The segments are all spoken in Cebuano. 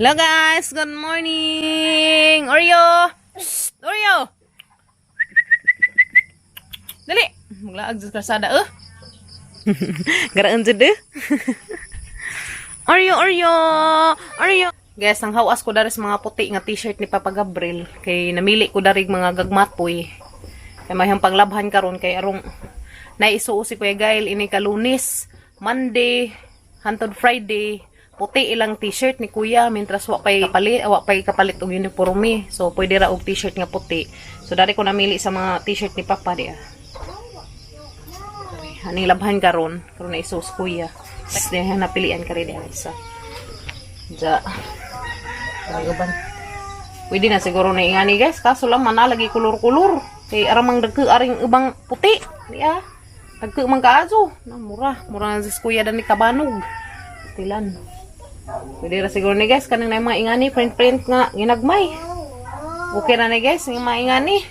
Hello guys, good morning. Oreo. Psst, Oreo. Dali. Maglaag sa kalsada eh. Garaan jud eh. Oreo, Oreo. Oreo. Guys, ang hawas ko dari sa mga puti nga t-shirt ni Papa Gabriel kay namili ko dari mga gagmatoy. Kay mayang panglabhan karon kay arong naisuo si Kuya Gail ini ka Lunes, Monday, hantod Friday, puti ilang t-shirt ni Kuya mientras wa pay kapalit og uniforme. So pwede ra og t-shirt nga puti. So dari ko namili sa mga t-shirt ni Papa diya. Aning labhan karon, karon na isuos Kuya. Tapos diha napilian ka rin diha isa. Ja. Kagaban. Pwede na siguro na ingani, guys. Kaso lang manalagi kulor-kulor. Kay aramang dagko aring ubang puti. Diya. Dagko man kaazo. Na mura, mura na si Kuya dani kabanog. Tilan. Pwede ra siguro ni, guys, kanang na mga ingani print print nga ginagmay. Okay ra ni, guys, yung mga ingani.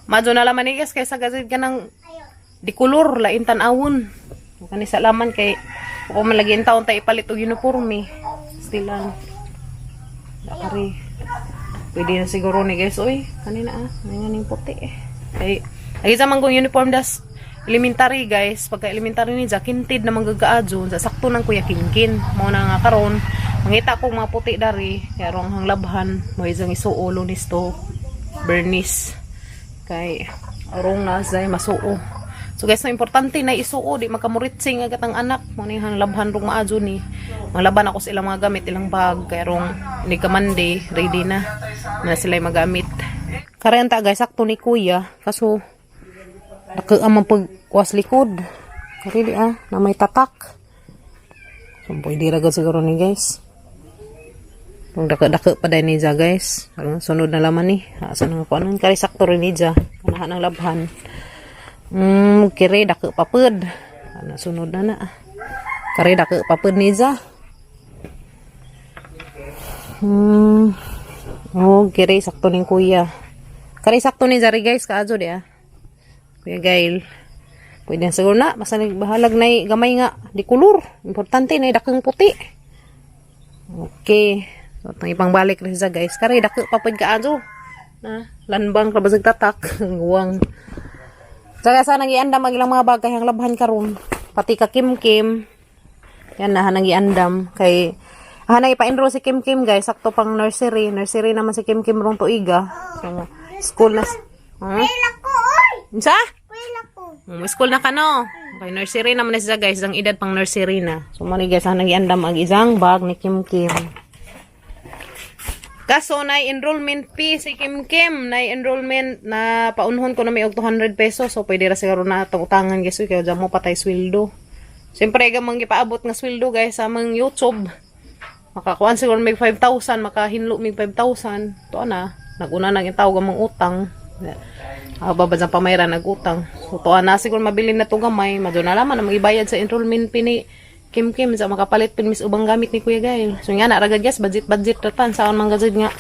Madyo na laman ni, guys, kaysa gazid ka ng di kulor lain tan-awon. Kani sa laman kay ako man lagi taon ta ipalit og uniforme. Stilan. Dakari. Pwede na siguro ni, guys, oy. Kanina ah, ngayon ning puti eh. Kay ay sa man kong uniform das elementary, guys. Pagka elementary ni ja kinted na manggagaadyo, sa sakto ng Kuya Kinkin. Mao na nga karon mangita ko mga puti dari kay arong hang labhan mo isang isuo Lunes to Bernice. Kay arong na say masuo. So guys, no, importante na isuo di makamuritsing agad ang anak. Mo ni hang labhan rong maadyo ni. Manglaban ako sa ilang mga gamit, ilang bag kay arong ni ka Monday ready na na sila magamit. Karayan ta, guys, sakto ni Kuya kaso dako ang pagkuas likod. Karili ah, na may tatak. So pwede ra gud siguro ni, guys. Kung dako-dako pa dahil ni Ja, guys. Ang sunod na laman ni. Asa na ko anon kari sakto rin ni Ja. Kanahan ang labhan. Kiri dako pa pud. Ano sunod na na. Kari dako pa pud ni Ja. Oh, kiri sakto ning Kuya. Kari sakto ni Zari, guys, kaadyo di ah. Kuya Gail. Pwede na siguro na. Basta bahalag na gamay nga. Di kulor. Importante na dakong puti. Okay. So, itong ipang balik rin siya, guys. Kari, dako pa pwede kaadyo. Na, lanbang kabasag tatak. Guwang. Saka sa nang iandam ang ilang mga bagay ang labhan karon. Pati ka Kim Kim. Yan na hanang iandam kay hanang ipa-enroll si Kim Kim, guys, sakto pang nursery. Nursery naman si Kim Kim rong tuiga. So school na. Huh? Ko, oy! Unsa? Wala ko. School na ka no? Okay, nursery naman na siya, guys, ang edad pang nursery na. So mo ni, guys, hanang iandam ang isang bag ni Kim Kim. Kaso na enrollment fee si Kim Kim, na enrollment na paunhon ko na may og 200 pesos. So pwede ra siguro na atong utangan, guys, kaya dyan mo patay sweldo. Siyempre gamang gipaabot nga sweldo, guys, sa among YouTube. Makakuan siguro may 5,000, makahinlo may 5,000. To na, naguna nang itaw gamang utang. Ah, babad sa pamayra nagutang. So to na siguro mabilin na to gamay, madyo na laman na magibayad sa enrollment fee ni Kim Kim sa makapalit pin mis ubang gamit ni Kuya Gail. So nga na ragad, guys, budget budget ratan saan man gazid nga.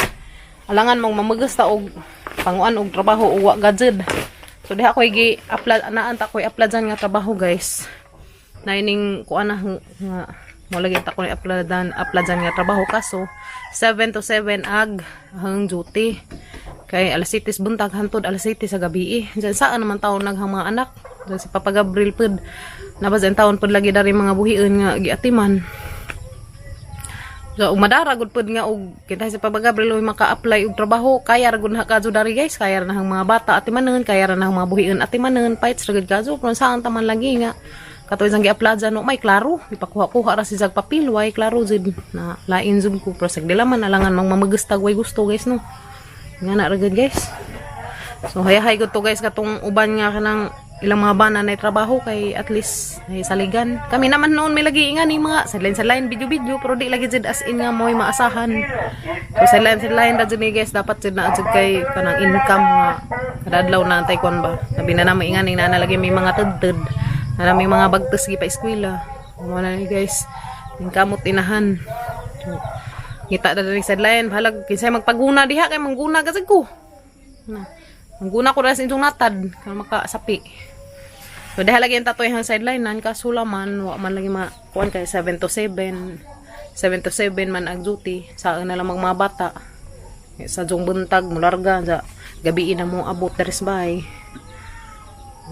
Alangan mong mamagas ta og panguan og trabaho og wa gazid. So diha ko gi apply naan ta ko apply dyan nga trabaho, guys. Na ining kuan na nga mo lagi ta ko apply dan apply dyan nga trabaho kaso 7 to 7 ag hang duty. Kay alas 7 buntag hantod alas 7 sa gabi eh. Diyan saan naman taon naghang mga anak. Diyan si Papa Gabriel pud. Nabas ang taon pud lagi dari mga buhion nga giatiman. So, ug madara gud pud nga og kita si Papa Gabriel oy maka-apply og trabaho, kaya ra gud na kadto dari, guys, kaya ra na ang mga bata atimanon, kaya ra na ang mga buhion atimanon, fights ra gud kadto, pero saan taman lagi nga katoy sang gi-apply dyan, no, may klaro, ipakuha-kuha ra si jag papel, way klaro jud na lain jud ko, pero sa dila man alangan mang mamagastag way gusto, guys, no. Nga na ra gud, guys. So hayahay gud to, guys, katong uban nga kanang ilang mga bana na trabaho kay at least ay saligan. Kami naman noon may lagi nga ni mga sideline sideline video video pero di lagi jud as in nga mo'y maasahan. So sideline sideline ra jud ni, guys, dapat jud na jud kay kanang income nga kada adlaw na antay kuan ba. Sabi na namo ingani na lagi may mga tudtud. Na may mga bagtas gi pa eskwela. Mo na ni, guys. Ning kamot inahan. So, ngita na diri sideline bahalag kinsay magpaguna diha kay mangguna ka ko. Na. Mangguna ko ra sa inyong natad kay makasapi. So dahil lagi ang tatoy hang sideline nan kaso laman wa man lagi ma kuan kay 7 to 7. 7 to 7 man ang duty. Saan na lang mga bata. Sa jong buntag mularga sa gabi na mo abot diri sa bahay.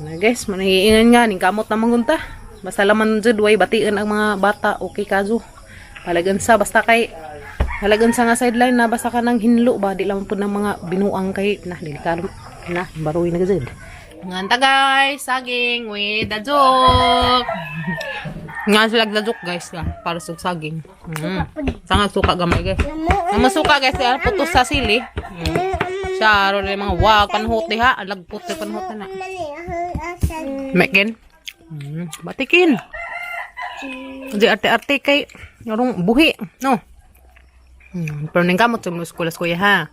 Na guys, manahiingan nga ning kamot na mangunta. Basta laman jud way bation ang mga bata, okay kazo. Halagan sa basta kay halagan sa nga sideline na basta ka nang hinlo ba di lang pud ng mga binuang kay na dili ka na baruy na gazed. Nganta guys, saging with the joke. Nga sila daduk guys nga para sa saging. Sanga suka gamay guys. Ang masuka guys, ah, putos sa sili. Sa ro mga wow panhot diha, lagpot sa panhot na. Mekin. Batikin. Di arte-arte kay arong buhi, no. Pero ning kamot sa mga school kuya ha.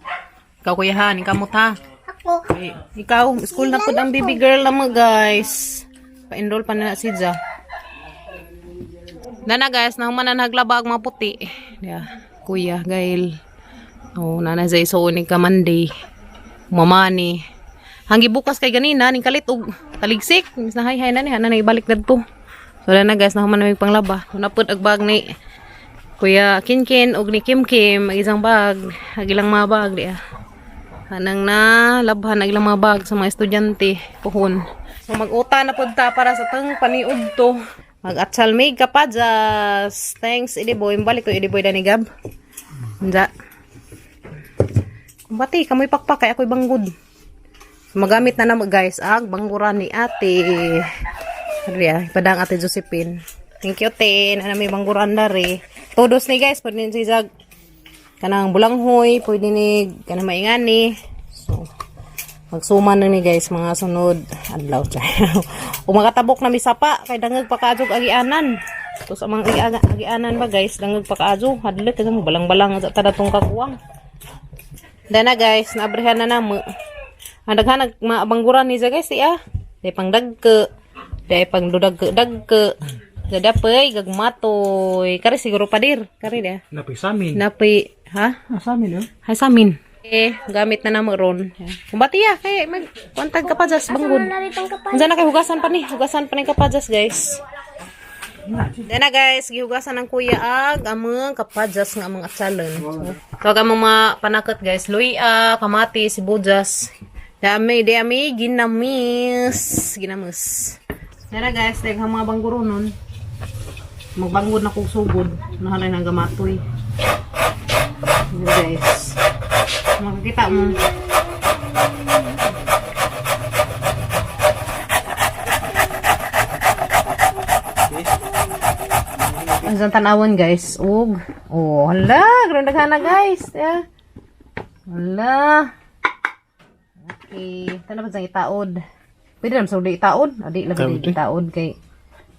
Ikaw kuya ha, ning kamot ha. Ako. Ay, ikaw, school na pud ang baby girl na mo guys. Pa-enroll pa na si Ja. Nana guys, nahuman na naglaba ang mga puti. Yeah, kuya, Gail. Oh, nana sa iso ni ka Monday. Mamani. Hanggi bukas kay ganina ning kalit og taligsik. Mis na hay hay na ni na ibalik dadto. So na guys, nahuman na may panglaba. Una pud ag bag ni Kuya Kinkin og ni Kim Kim, ang isang bag, ang ilang mga bag diya. Hanang na labhan ang ilang mga bag sa mga estudyante puhon. So mag-uta na pud ta para sa tang paniud to. Mag-atsal may kapajas. Thanks Ediboy. Balik ko Ediboy dani Gab. Unja. Kumbati kamoy pakpak kay ako'y banggod. So, magamit na namo guys ag bangguran ni ate. Riya, ipadang ate Josephine. Thank you, te. Na may bangguran dari. Todos ni guys, pwede ni si kanang bulanghoy, pwede ni kanang maingani. So, magsuma na ni guys mga sunod adlaw. O makatabok na misapa kay dangag pa kaadyo agianan. So sa mga agianan ba guys, dangag pa kaadyo, hadlok kasi mo balang-balang sa tadatong kakuwang. Dana guys, naabrihan na namo. Ang daghan nag maabangguran ni sa guys siya. Day pang dagke, day pang dudagke dagke. Gadapoy gagmatoy. Kari siguro padir, kari dia. Napisamin. Napi, ha? Asamin, oh. Hay samin. Eh, gamit na namo ron. Kumbati ya, kay mag kwantag ka pa jas banggod. Unsa na kay hugasan pa ni? Hugasan pa ni kapajas guys. Dana guys, gihugasan ng kuya ag among kapajas nga among atsalon. So, ang among mga panakot guys, luya, kamatis, sibuyas. Dami, dami, ginamis, ginamis. Dana guys, daghang mga bangguro nun. Magbanggod na kong sugod. Nahalay ng gamatoy. Yan, guys. Makikita mo. Ang isang tanawon guys. Ug. Oh, hala, grabe na guys. Yeah. Hala. Okay, tanaw pa sa itaod. Pwede naman sa uli itaod. Adi lang di itaod kay.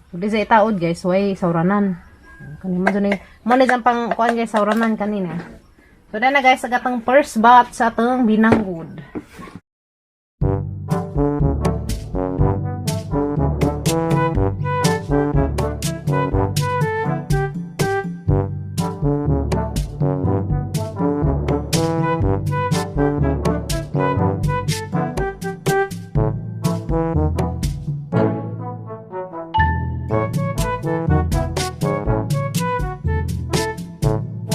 Uli sa itaod guys, way sauranan. Kani man jud ni mo na dyan pang kuan guys sauranan kanina. So na guys, sa gatang first batch sa atong binanggod.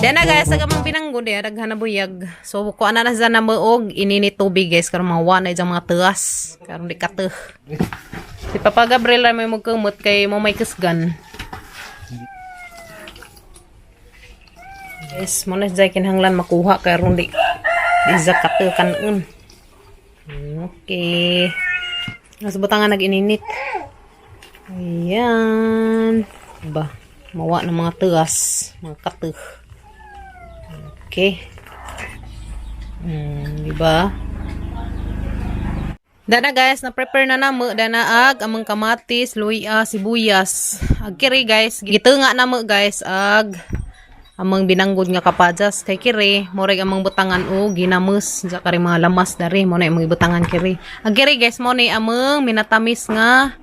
Then na guys, sa gamang binanggod eh, daghan na buyag. So kuan na na sa namuog, inini tubig guys, karon mga wa na mga tuas, karon di kateh. Si Papa Gabriel ay may magkumot kay mo may kasgan. Guys, mo na siya kinahanglan makuha karon di di sa kateh kanon. Okay. Nasa butangan nag-ininit. Ayan. Ba, mawa ng mga tuas, mga kateh. Okay. Di ba? Dana guys, na-prepare na namo dana ag among kamatis, luya, sibuyas. Ag kiri guys, gitunga namo guys ag among binanggod nga kapajas kay kiri, moreg among butangan o ginamus sa kari mga lamas dari mo na among ibutangan kiri. Ag kiri guys, mo ni among minatamis nga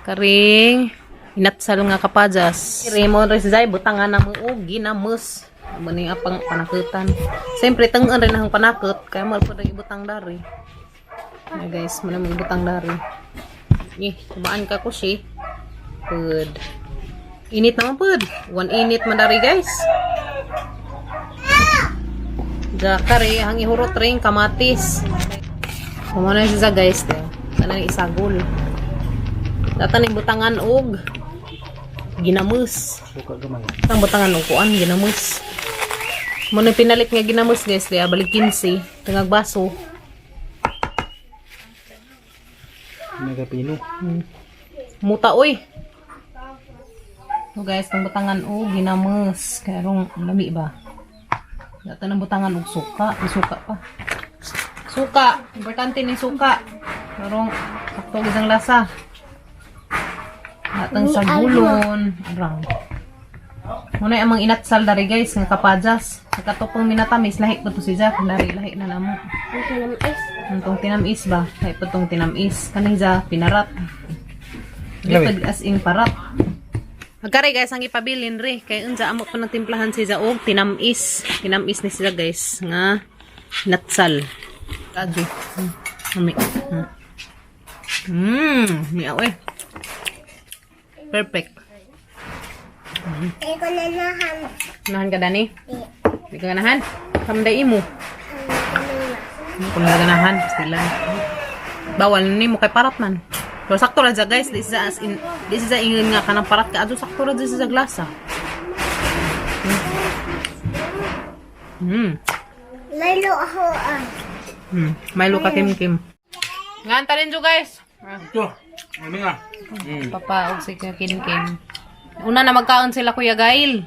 karing inatsal nga kapajas. Kiri mo rin si butangan namo o ginamus. Amo ni apang panakutan. Siyempre tengen rin ang panakot kaya mo pud ang ibutang dari. Na guys, mo na ibutang dari. Eh, tumaan ka ko si. Good. Init naman pud. One init man dari, guys. Ja kare ang ihurot ring kamatis. Kumo na siya, guys, de. Tanan isagol. Datan ni butangan og ginamos. Suka gamay. Ang butangan og kuan ginamos. Mo na pinalit nga ginamos, guys, de balik 15 tangag baso. Nagapino. Muta oy. So guys, tang butangan og ginamos. Karong lami ba? Datan ang butangan og suka, May suka pa. Suka, importante ni suka. Karong sakto gid ang lasa. Datang sa gulon, arang. Muna amang inatsal dari, guys, nga kapajas. Sa katopong minatamis lahi pa to si Jack, dari lahi na namo. Ang tinamis. Ang tong tinamis ba? Lahi pa tong tinamis. Kanay ja pinarat. Lami. Lipad as in parat. Agkari guys, ang ipabilin re. Kay unsa amo pa ng timplahan si og tinamis. Tinamis ni sila, guys, nga natsal. Lagi. Ami. Miaw eh. Perfect. Ay ko na nahan. Nahan ka, Dani? Di. Di ka ganahan? Kamday imo. Kung naganahan, sila. Bawal ni mo kay parat man. Pero sakto ra dya, guys, di siya as in, di siya ingon nga kanang parat ka adto, sakto ra dya siya glasa. Lalo ako ah. Milo ka Kim Kim. Nganta rin jo, guys. Ito. Ano nga? Papa og si Kim Kim. Una na magkaon sila Kuya Gail.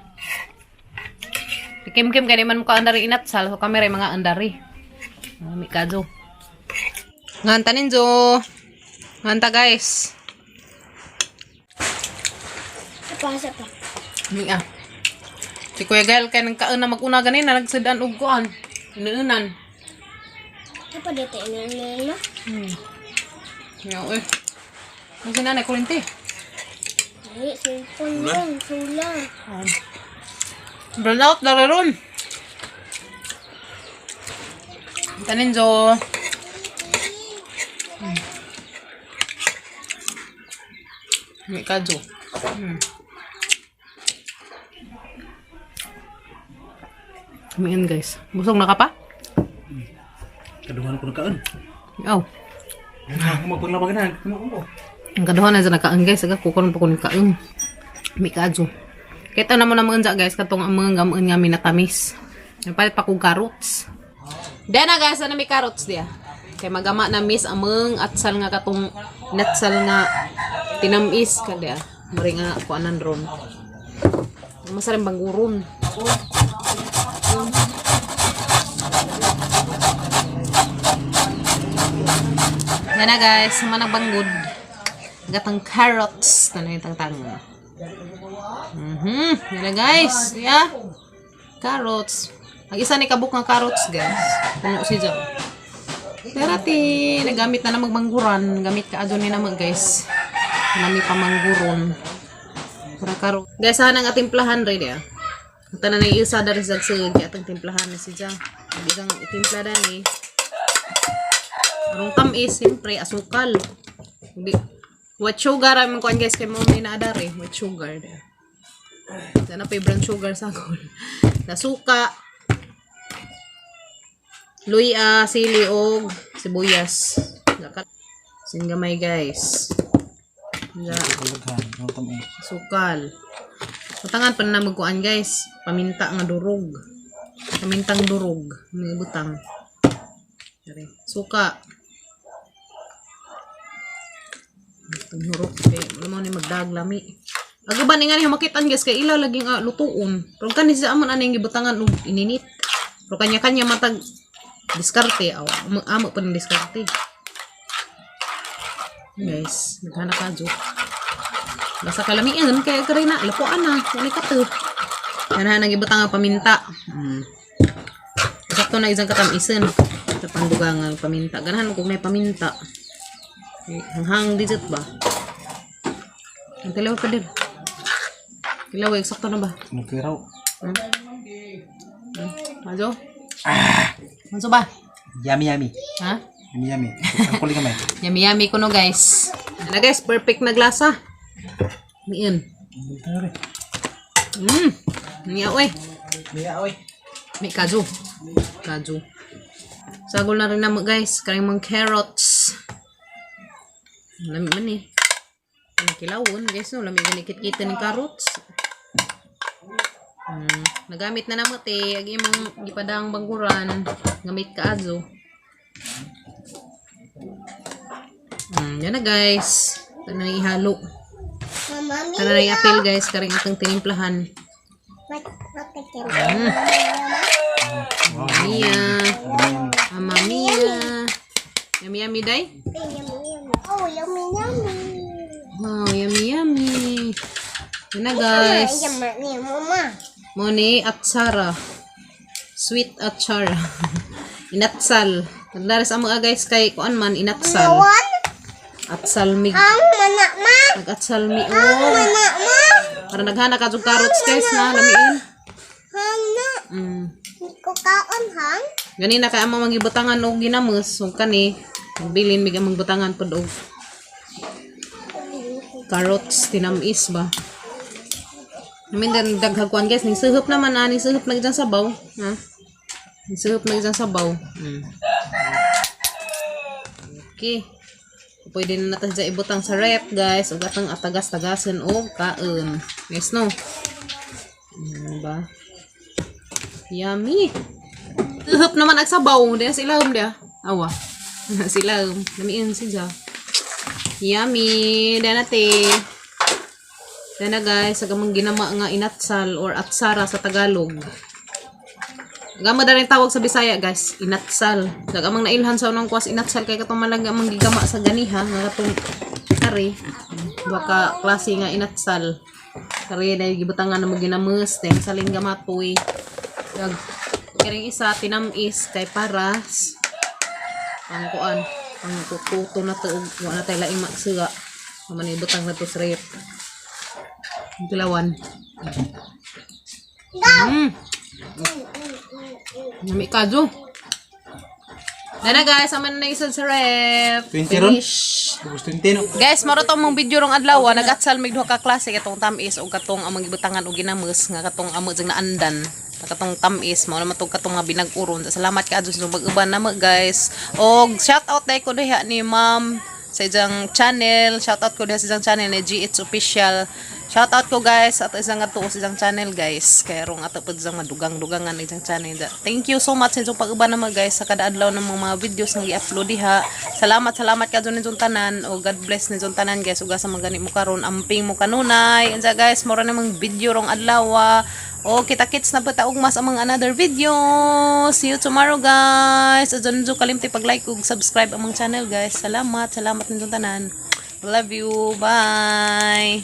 Si Kim Kim kani man mukaon dari inatsal, so kami ray mga andari. Mami kadyo. Nganta ninjo. Nganta, guys. Pasa pa. Mi ah. Si Kuya Gail kay nang kaon na mag-una ganina nagsudan og kuan. Inuunan. Apa dito ina na? Yaw eh. Ang sinanay kurente. Ay, cellphone lang, sula. Burn out na ron. Tanin jo. May kadyo. Kumiin, guys. Busog na ka pa? Kadungan ko nagkaon. Oh. Ako magpaglabag na. Ano ko? Ang kaduha na sa nakaang, guys. Aga kukuron pa ko ni kaang. May kadyo. Kita na mo na mga guys. Katong ang mga gamaan nga minatamis. Napalit pa kong carrots. Diyan na, guys, ano may carrots diya? Kay magama na miss ameng atsal nga katong natsal nga tinamis ka diya. Mari nga kuanan ron. Masaring bangguron. Yan na, guys, manang banggod. Gatang carrots. Tanong yung tangtang. Yan na, guys. Yeah. Carrots. Ang isa ni kabuk ng carrots, guys. Puno si John. Pero ti, nagamit na na magmangguran. Gamit ka adon ni naman, guys. Nami pamangguron. Para karo. Guys, saan ang atimplahan rin ya? Tanan na isa dari sa sagsug atong timplahan na si John. Ang isang itimpla dani. Arong tamis, siyempre, asukal. Hindi. White sugar, ang kuan, guys, kay mo may naadar eh. White sugar. Sana pa brown sugar sa gol. Nasuka. Luya, sili, og sibuyas. Lakat. Singgamay, guys. Ya, Kalaghan. Ang tamis. sukal. Butangan pa na magkuan, guys. Paminta nga durog. Pamintang durog. May butang. Dari. Suka. Itong hurok. Kay, wala mo ni magdag lami. Aga ba ni nga ni makitaan, guys, kay ila laging lutuon. Pero kani sa amon aning gibutangan og ininit. Pero kanya-kanya matag diskarte aw amo amo pa ng diskarte. Guys, naghanap ka jo. Basta kalamian kay kare na lapuan na, wala ka to. Yan nang ibutang ang paminta. Sakto na isang katamisen sa pandugangan paminta. Ganahan mo kung may paminta. Eh, hanghang digit ba? Ang tilaw pa din. Tilaw, eh, sakto na ba? Nagkiraw. Majo? Ah! Majo ba? Yummy, yummy. Ha? Yummy, yummy. Ang kulit kamay. Yummy yummy ko no, guys. Ano, guys, perfect na glasa. Miin. Niya oy. Niya oy. May kaju. Kaju. Sagol na rin namo, guys. Karing mga carrots. Lami man eh. Ang kilawon guys no. Lami gani kita ni carrots. Nagamit na namo te. Ag imong gipadang bangguran. Gamit ka azo. Yan na, guys. Ito na ihalo. Mama, Ito na apel, guys. Karing itong tinimplahan. Mia. Mama Mia. Yummy yummy day. Oh, yummy yummy. Wow, yummy yummy. Yan na, guys. Yummy, mama. Moni atsara. Sweet atsara. Inatsal. Naglaris ang mga guys kay kuan man inatsal. One, Atsal mig. ang mana ma, Nag-atsal mi oh. mana ma, Para naghana ka jud carrots, guys, na lamiin. hana. Ko kaon hang. Ganina kay among magibutangan og ginamos ug kani bilin mig among butangan pod og carrots tinamis ba. Namin dan daghag kuan, guys, ning suhop naman ah, ning suhop na gid sabaw, ha. Ning suhop na gid sabaw. Okay. Pwede na natin siya ibutang sa rep, guys, ug atong atagas-tagasen og kaon. Guys no. Ba? Yummy. Suhop naman ag sabaw, diya sila dia. Awa. Sila lamiin siya. Yummy. Diya na te. Diya na, guys, sa gamang ginama nga inatsal or atsara sa Tagalog. Gamo na rin tawag sa Bisaya, guys, inatsal. Dagamang nailhan sa unang kuwas inatsal kay katong malaga amang gigama sa ganiha nga katong kare. Duha ka klase nga inatsal. Kare na gibutangan na mo ginamus then saling gamatoy. Dag kiring isa tinamis kay para pang kuan, pang kuto na to ug wa na tay laing magsuga. Mao man ibutang na to sa rep. Kilawan. Nami kajo. Dana guys, aman na isod sa rep. 20 ron? Finish. Gusto yung tino. Guys, maro tong mong video rong adlaw, ah. Nagatsal mig duha ka klase katong tamis ug katong among gibutangan og ginamos nga katong amo jang naandan. Katong tamis mao naman tong katong nga binag-uron. Salamat ka sa pag-uban namo, guys. Og shout out dai ko diha ni Ma'am sa iyang channel. Shout out ko diha sa iyang channel ni GH Official. Shout out ko, guys, at isang ato sa iyang channel, guys. Kay rong ato pud sa madugang-dugangan iyang channel. Thank you so much sa inyong pag-uban namo, guys, sa kada adlaw ng mga videos nga gi-upload diha. Salamat, salamat ka ninyong tanan o God bless ninyong tanan, guys. Ug asa man gani mo karon amping mo kanunay. Unsa guys, mura namang video rong adlaw. O kita-kits na pa ta ugma sa among another video. See you tomorrow, guys. Adyo ninyo kalimti pag-like ug subscribe among channel, guys. Salamat, salamat ninyong tanan. Love you. Bye.